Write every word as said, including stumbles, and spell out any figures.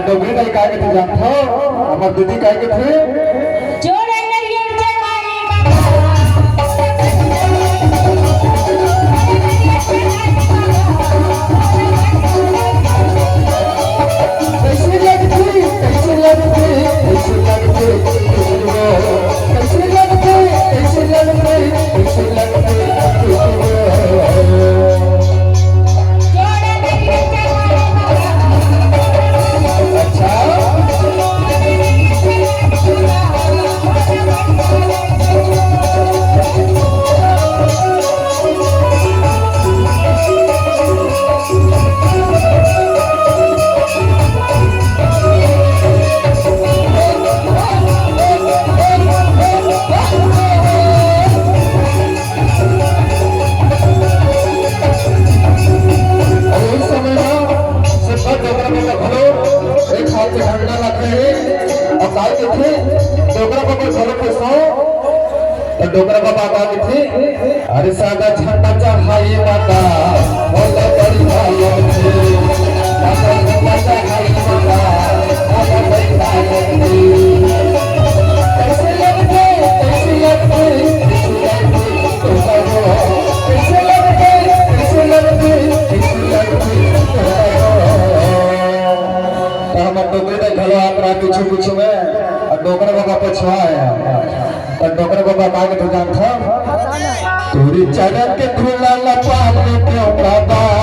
डोकरी दाई काय कथे जानथव? हमर दीदी काय कथे? जोड़े नरियर चढ़ाई बाबा। कैसे लगथे, कैसे लगथे, कैसे लगथे, कैसे लगथे, कैसे लगथे, कैसे लगथे। अउ उही समय म सुग्घर डोकरा बाबा घलो एक हाथ से झंडा रखे हे अउ काय कथे, डोकरा बाबा घलो खुश हो, त डोकरा बाबा का कथे, अरे सादा झंडा चढ़ाई माता, बोला बड़ी भाई। त हमर डोकरी दाई घलो आत रहा पीछू पीछू में, अउ डोकरा बाबा पछवा हे। त डोकरा बाबा का कथे जानथव? तोरे चरण के धूला ला पान के ओकरा बाद